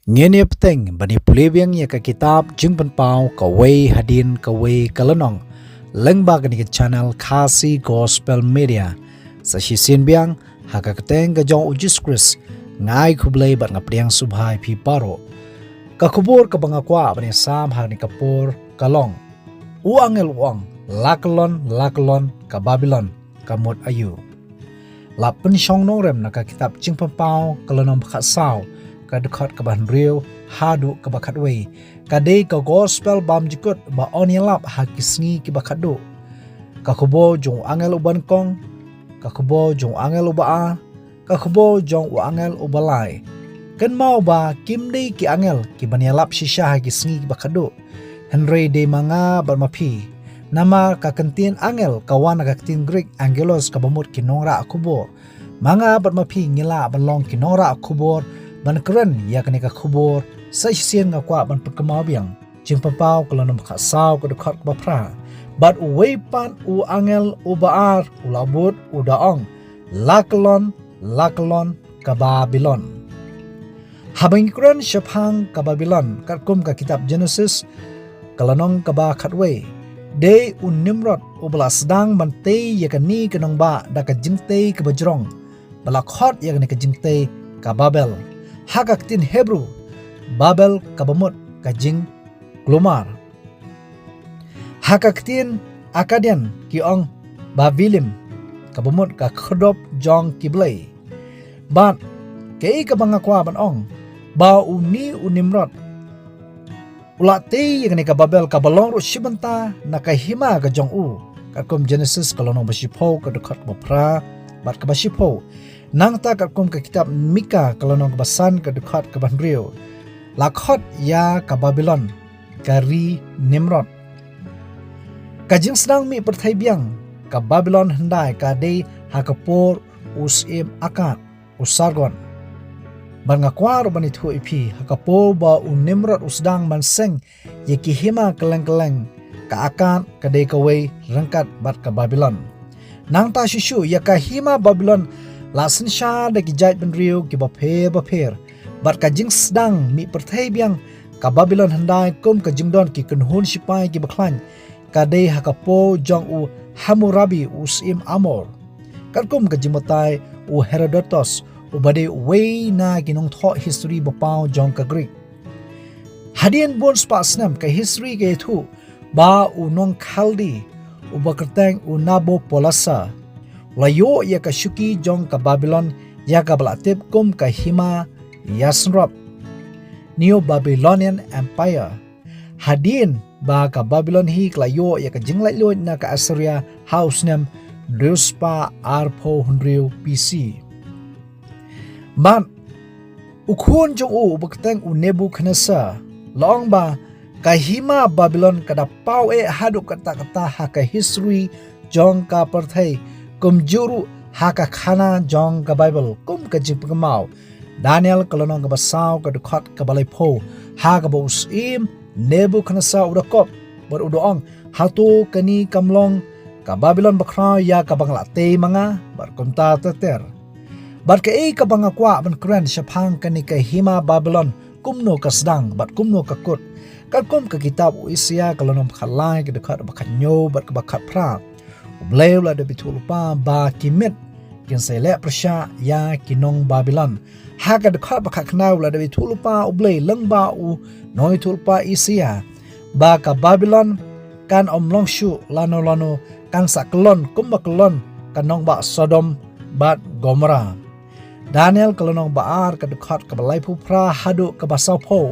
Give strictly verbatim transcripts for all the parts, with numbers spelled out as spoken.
Ngin ïa bteng ban ïa pule biang ïa ka kitab Jingpynpaw kawei hadien kawei ka lynnong lyngba kane ka channel Khasi Gospel Media. Sa shisien biang ha ka kyrteng ka jong U Jisu Khrist, nga ai khublei bad nga pdiang sngewbha ïa phi baroh. Ka khubor kaba nga kwah ban ïa sam ha kane ka por ka long: U angel u ong, la kyllon, la kyllon, ka Babilon ka mut aïu. La pynshong nongrim na ka kitab Jingpynpaw ka lynnong ba khatsaw, ka dkhot kaba hynriew haduh kaba khatwei. Ka dei ka gospel bymjukut ba yn ïalap ha ki sngi kiba khatduh. Ka khubor jong u angel uba nyngkong, ka khubor jong u angel uba ar, ka khubor jong u angel uba lai. Kynmaw ba kim dei ki angel kiban ïalap shisha ha ki sngi kiba khatduh, hynrei dei ma nga bad ma phi. Namar ka kyntien angel ka wan na ka ktien Greek angelos kaba mut ki nongrah khubor. Ma nga bad ma phi ngi lah ban long ki nongrah khubor ban kren ïa kane ka khubor. Sa shisien nga kwah ban pynkynmaw biang. Jingpynpaw ka lynnong ba khatsaw, ka dkhot kaba phra. Bad uwei pat u angel uba ar u la bud, u da ong, la kyllon, la kyllon, ka Babilon. Haba ngi kren shaphang ka Babilon katkum ka kitab Genesis ka lynnong kaba khatwei, dei u Nimrod uba la sdang ban tei ïa kane ka nongbah da ka jingtei kaba jrong, ba la khot ïa kane ka jingtei ka Babel. Ha ka ktien Hebru, Babel kaba mut ka jingkulmar. Ha ka ktien Akkadian ki ong Bavilim, kaba mut ka khyrdop jong ki blei. Bad kaei kaba nga kwah ban ong, ba une u Nimrod u la tei ïa kane ka Babel kaba long ruh shi bynta na ka hima ka jong u, katkum Genesis ka lynnong ba shiphew, ka dkhot kaba phra bad kaba shiphew. Nangta katkum ka kitab Mika ka lynnong kaba san, ka dkhot kaba hynriew, la khot ïa ka Babilon ka ri Nimrod. Ka jingsdang mih pyrthei biang ka Babilon hyndai ka dei ha ka por u syiem Akkad, u Sargon. Bad nga kwah ruh ban ïathuh ïa phi, ha ka por ba u Nimrod u sdang ban seng ïa ki hima kylleng kylleng, ka Akkad ka dei kawei ryngkat bad ka Babilon. Nangta shuh shuh ïa ka hima Babilon la synshar da ki jaitbynriew kiba pher bapher. Bad ka jingsdang mih pyrthei biang ka Babilon hyndai kum ka jingdon ki kynhun shipai kiba khlaiñ ka dei ha ka por jong u Hammurabi u syiem Amor. Katkum ka jingbatai u Herodotus uba dei uwei na ki nongthoh history ba paw jong ka Greek. Hadien bun spah snem ka history ka ïathuh ba u nong Khaldi uba kyrteng u Nabopolassar u la ïoh ïa ka shuki jong ka Babilon, ïa kaba la tip kum ka hima ïasynrop, Neo-Babylonian Empire. Hadien ba ka Babilon hi ka la ïoh ïa ka jinglaitluid na ka Assyria ha u snem hynriew spah arphew hynriew B C. Bad u khun jong u uba kyrteng u Nebuchadnezzar la ong ba ka hima Babilon ka da paw eh haduh katta katta ha ka history jong ka pyrthei, kumjuh ruh ha ka khana jong ka Baibl, kum ka jingpynkynmaw Daniel ka lynnong kaba saw, ka dkhot kaba laiphew, ha kaba u syiem Nebuchadnezzar u da kop bad u da ong, hato kane kam long ka Babilon bakhraw ïa kaba nga la tei ma nga? Bad kumta ter ter. Bad kaei kaba nga kwah ban kren shaphang kane ka hima Babilon, kumno ka sdang bad kumno ka kut, katkum ka kitab u Isaïah ka lynnong ba khatlai, ka dkhot ba khathynñiew bad kaba khatphra. U Blei u la dep ïathuh lypa ba ki miet kin sa ïaleh pyrshah ïa ki nong Babilon. Ha ka dkhot ba khatkhyndai u la dep ïathuh lypa U Blei lyngba u nongïathuhlypa Isaïah ba ka Babilon kan ym long shuh lano lano, kan sa kyllon kumba kyllon ka nongbah Sodom bad Gomorrah. Daniel ka lynnong ba ar, ka dkhot kaba laiphew phra haduh kaba sawphew.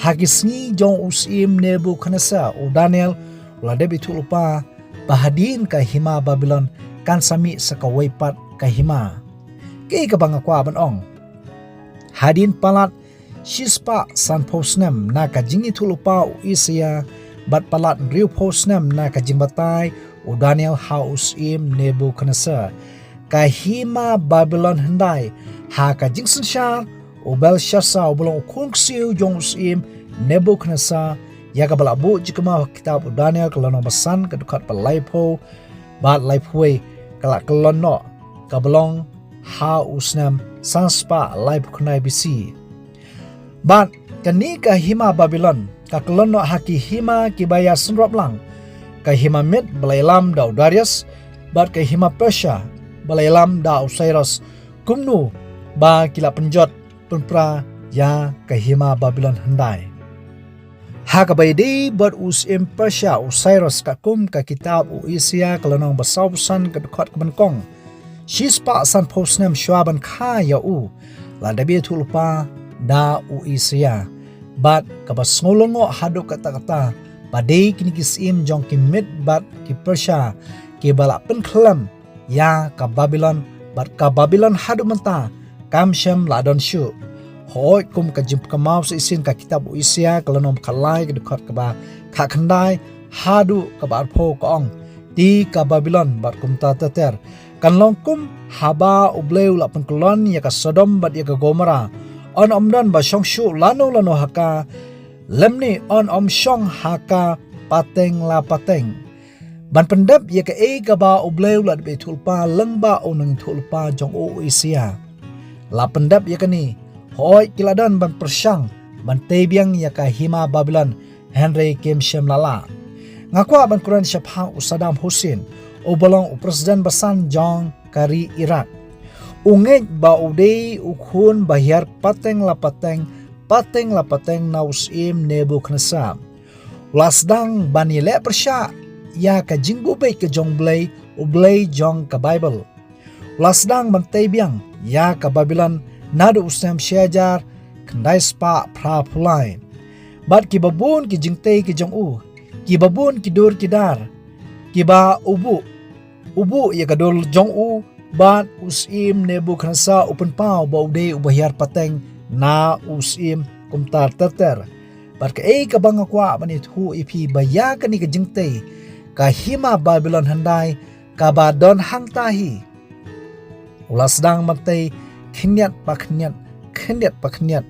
Ha ki sngi jong u syiem Nebuchadnezzar, u Daniel u la dep ïathuh lypa ba hadien ka hima Babilon kan sa mih sa kawei pat ka hima. Kaei kaba nga kwah ban ong, hadien palat shispah sanphew snem na ka jingïathuh lypa u Isaïah bad palat hynriewphew snem na ka jingbatai u Daniel ha u syiem Nebuchadnezzar, ka hima Babilon hyndai, ha ka jingsynshar u Belshassar uba long u khun ksiew jong u syiem Nebuchadnezzar, ïa kaba la buh jingkynmaw ha kitab u Daniel ka lynnong ba san, ka dkhot ba laiphew bad laiphew wei, ka la kyllon noh, kaba long ha u snem sanspah laiphew khyndai B C. Bad kane ka hima Babilon ka kyllon noh ha ki hima kiba ïasynrop lang, ka hima Med ba la ïalam da u Darius, bad ka hima Persia ba la ïalam da u Cyrus, kumno ba ki la pynjot pynpra ïa ka hima Babilon hyndai. Ha kaba ïadei bad u syiem Persia u Cyrus, katkum ka kitab u Isaïah ka lynnong ba sawphew san ka dkhot kaba nyngkong, shispah sanphew snem shuwa ban kha ïa u, la dep ïathuh lypa da u Isaïah. Bad kaba sngew lyngngoh haduh katta katta, ba dei kine ki syiem jong ki Med bad ki Persia kiba la pynkhlem ïa ka Babilon, bad ka Babilon haduh mynta kam shym la don shuh. Hooid, kum ka jingpynkynmaw sa shisien ka kitab u Isaïah ka lynnong ba khatlai ka dkhot kaba khatkhyndai haduh kaba arphew ka ong, te ka Babilon bad kumta ter ter kan long kum haba U Blei u la pynkyllon ïa ka Sodom bad ïa ka Gomorrah. Yn ym don ba shong shuh lano lano ha ka, lymne yn ym shong ha ka pateng la pateng ban pyndep ïa kaei kaba U Blei u la dep ïathuh lypa lyngba u nongïathuh lypa jong u, u Isaïah. La pyndep ïa kane, hooid, ki la don ban pyrshang ban tei biang ïa ka hima Babilon, hynrei kim shym la lah. Nga kwah ban kren shaphang u Saddam Hussein, uba long u president ba san jong ka ri Iraq. U ngeit ba u dei u khun ba hiar pateng la pateng, pateng la pateng na u syiem Nebuchadnezzar. U la sdang ban ïaleh pyrshah ïa ka jingbuh beit ka jong U Blei, U Blei jong ka Baibl. U la sdang ban tei biang ïa ka Babilon naduh u snem shi hajar khyndai spah phra phew lai. Bad kiba bun ki jingtei ki jong u, kiba bun ki dur ki dar kiba u buh, u buh ïa ka dur jong u, bad u syiem Nebuchadnezzar u pynpaw ba u dei uba hiar pateng na u syiem kumta ter ter. Bad kaei kaba nga kwah ban ïathuh ïa phi, ba ïa kane ka jingtei, ka hima Babilon hyndai kaba don hangta hi, u la sdang ban tei khyndiat pa khyndiat, khyndiat pa khyndiat.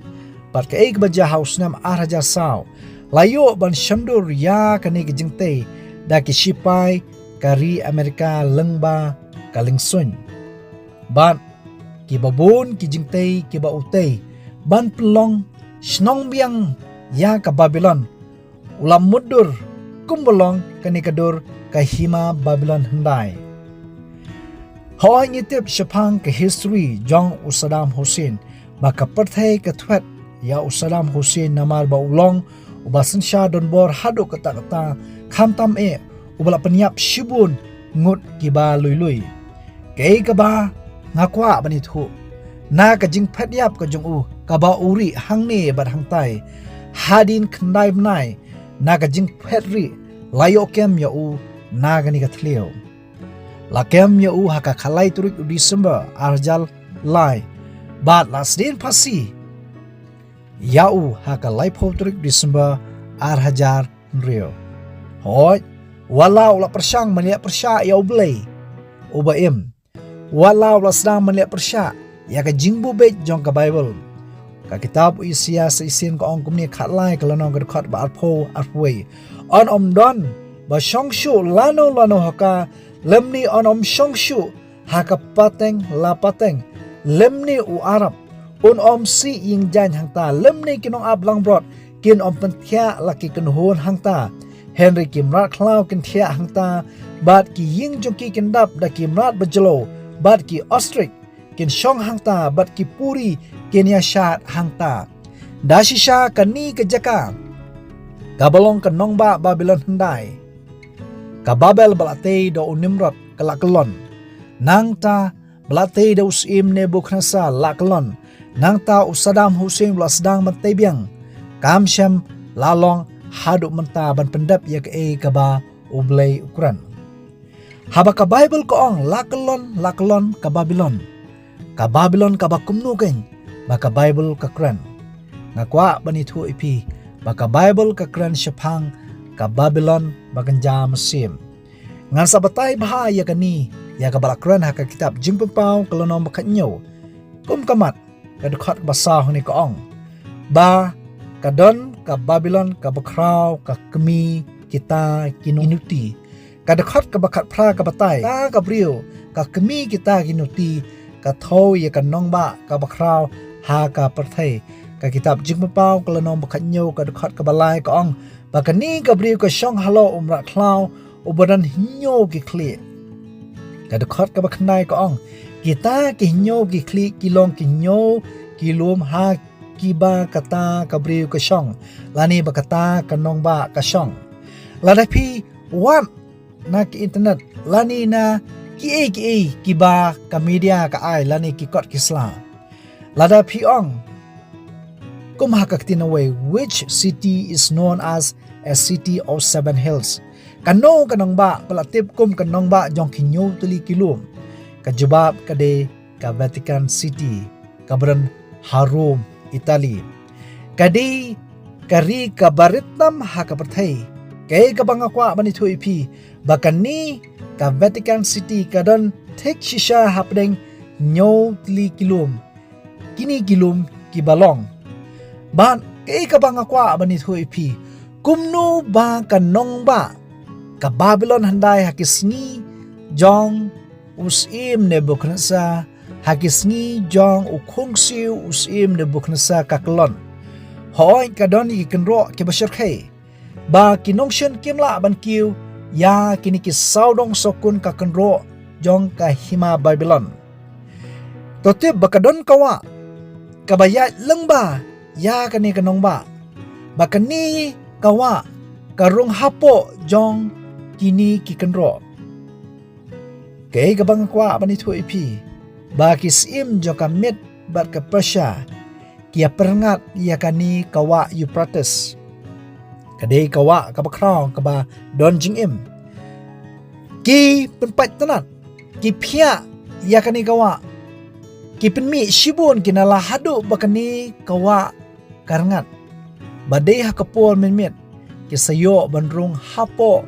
Bad kaei kaba jia ha u snem ar hajar saw, la ïoh ban shon dur ïa kane ka jingtei da ki shipai ka ri Amerika lyngba ka liengsuiñ. Bad kiba bun ki jingtei kiba u tei ban pynlong shnong biang ïa ka Babilon, u la mutdur kumba long kane ka dur, ka hima Babilon hyndai. Hooid, ngi tip shaphang ka history jong u Saddam Hussein, ba ka pyrthei ka thwet ïa u Saddam Hussein namar ba u long uba synshar donbor haduh katta katta, khamtam eh uba la pynïap shibun ngut kiba lui lui. Kaei kaba nga kwah ban ïathuh, na ka jingphet ïap ka jong u kaba u rieh hangne bad hangtai, hadien khyndai bnai na ka jingphet rieh, la ïoh kem ïa u na kane ka thliew. La kem ïa u ha ka khatlai tarik u December ar hajar lai, bad la sdien phasi ïa u ha ka laiphew tarik December ar hajar hynriew. Hooid, wat la u la pyrshang ban leh pyrshah ïa U Blei uba im, wat la u la sdang ban leh pyrshah ïa ka jingbuh beit jong ka Baibl. Ka kitab u Isaïah sa shisien ka ong kumne, khatlai ka lynnong ka dkhot ba arphew, arphew wei: Yn ym don ba shong shuh lano lano ha ka, lymne yn ym shong shuh ha ka pateng la pateng, lymne u Arab un ym sih ïing jaiñ hangta, lymne ki nongap langbrot kin ym pynthiah la ki kynhun hangta. Hynrei ki mrad khlaw kin thiah hangta, bad ki ïing jong ki kin dap da ki mrad ba jylliew, bad ki ostrich kin shong hangta, bad ki puri kin ïashad hangta. Da shisha kane ka jaka kaba long ka nongbah Babilon hyndai, ka Babel ba la tei da u Nimrod, ka la kyllon. Nangta ba la tei da u syiem Nebuchadnezzar, la kyllon. Nangta u Saddam Hussein u la sdang ban tei biang. Kam shym la long haduh mynta ban pyndep ïa kaei kaba U Blei u kren. Haba ka Baibl ka ong la kyllon, la kyllon ka Babilon, ka Babilon kaba kumno keiñ ba ka Baibl ka kren? Nga kwah ban ïathuh ïa phi ba ka Baibl ka kren shaphang ka Babilon ba kynja mynsiem. Ngan sa batai bha ïa kane ïa kaba la kren ha ka kitab Jingpynpaw ka lynnong ba khathynñiew. Kum ka mat, ka dkhot kaba saw hangne ka ong ba ka don ka Babilon kaba khraw ka kmie kita ki nuti. Ka dkhot kaba khatphra ka batai, ta ka briew, ka kmie kita ki nuti, ka thew ïa ka nongbah kaba khraw ha ka pyrthei. Ka kitab Jingpynpaw ka lynnong ba khathynñiew ka dkhot kaba lai ka ong ba kane ka briew ka shong halor u mrad khlaw uba don hynñiew ki khlieh. Ka dkhot kaba khyndai ka ong, kita ki hynñiew ki khlieh ki long ki hynñiew ki lum ha kiba kata ka briew ka shong, lane ba kata ka nongbah ka shong. Lada phi wad na ki internet lane na kiei kiei kiba ka media ka ai lane ki kot ki sla, lada phi ong kum ha ka ktien Nongwei, which city is known as a city of seven hills? Kano ka nongbah ba la tip kum ka nongbah jong ki hynñiew tylli ki lum? Ka jubab ka dei ka Vatican City, kaba don ha Rome, Italy. Ka dei ka ri kaba rit tam ha ka pyrthei. Kaei kaba nga kwah ban ïathuh ïa phi, ba kane ka Vatican City ka don thik shisha hapdeng hynñiew tylli ki lum. Kine ki lum kiba long. Bad kaei kaba nga kwah ban ïathuh ïa phi, kumno ba ka nongbah ka Babilon hyndai ha ki sngi jong u syiem Nebukhadnesar, ha ki sngi jong u khun ksiew u syiem Nebukhadnesar ka kyllon. Hooid, ka don ïa ki kynroh kiba shyrkhei, ba ki nongshun kim lah ban kiew ïa kine ki sawdong sawkun ka kynroh jong ka hima Babilon. To tip ba ka don ka wah kaba ïaid lyngba ïa kane ka nongbah, ba kane ka wah ka rung hapoh jong kine ki kynroh. Kaei kaba nga kwah ban ïathuh ïa phi, ba ki syiem jong ka Mid bad ka Persia ki ïa pyrngat ïa kane ka wah Euphrates. Ka dei ka wah kaba khraw kaba don jingim. Ki pynpait tnat, ki phiah ïa kane ka wah. Ki pynmih shibun ki na la haduh ba kane ka wah ka rngat. Ba dei ha ka por mynmiet ki sa ïoh ban rung hapoh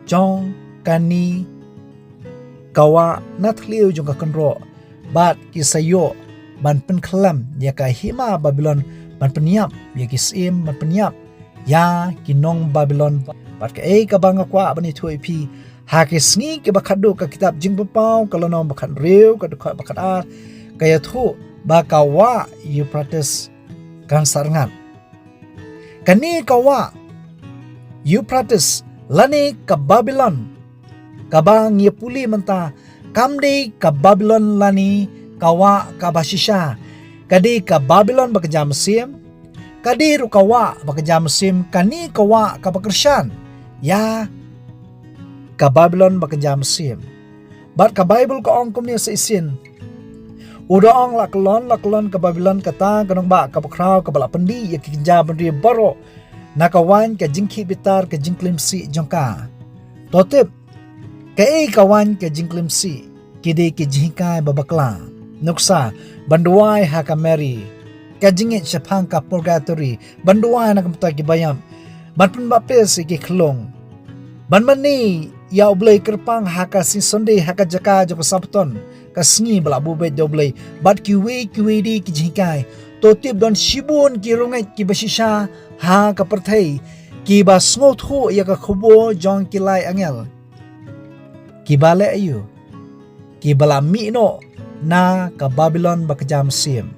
jong kane ka wah na thliew jong ka kynroh, bad ki sa ïoh ban pynkhlem ïa ka hima Babilon, ban pynïap ïa ki syiem, ban pynïap ïa ki nong Babilon. Bad kaei kaba nga kwah ban ïathuh ïa phi, ha ki sngi kiba khatduh, ka kitab Jingpynpaw ka lynnong ba khathynriew ka dkhot ba khatar ka ïathuh ba ka wah Euphrates kan sa rngat. Kane ka wah Euphrates lane ka Babilon kaba ngi pule mynta, kam dei ka Babilon lane ka wah kaba shisha. Ka dei ka Babilon ba kynja mynsiem. Ka dei ruh ka wah ba kynja mynsiem, kane ka wah kaba kyrshan ïa ka Babilon ba kynja mynsiem. Bad ka Baibl ka ong kumne sa shisien: U da ong, la kyllon, la kyllon ka Babilon, kata ka nongbah kaba khraw kaba la pyndih ïa ki kynja bynriew baroh na ka waiñ ka jingkhih bitar ka jingklim sih jong ka. To tip, kaei ka waiñ ka jingklim sih? Ki dei ki jinghikai ba bakla. Nuksa, ban duwai ha ka Mary, ka jingngeit shaphang ka purgatory, ban duwai na ka bynta ki baïap, ban pynbaptis ïa ki khyllung, ban mane ïa U Blei kyrpang ha ka sngi Sunday ha ka jaka jong ka Sabbaton, ka sngi ba la buh beit da U Blei, bad kiwei kiwei de ki jinghikai. To tip, don shibun ki riewngeit kiba shisha ha ka pyrthei kiba sngewthuh ïa ka khubor jong ki lai angel. Kiba leh aïu? Kiba la mih noh na ka Babilon ba kynja mynsiem.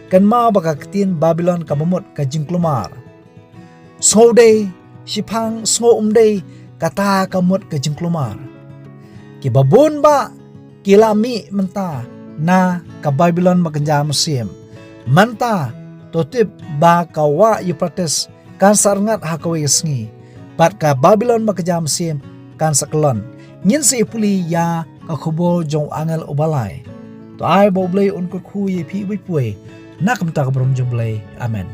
Kynmaw ba ka ktien Babilon ka mut ka jingkulmar. Sngew dei shiphang, sngew ym dei, kata ka mut ka jingkulmar. Kiba bun bah ki la mih mynta na ka Babilon ba kynja mynsiem. Mynta to tip ba ka wah Euphrates kan sa rngat ha kawei ka sngi, bad ka Babilon ba kynja mynsiem kan sa kyllon. Ngin sa ïa pule ïa ka khubor jong u angel uba lai. To ai ba U Blei un kyrkhu ïa phi uwei pa uwei na ka bynta ka burom jong U Blei. Amen.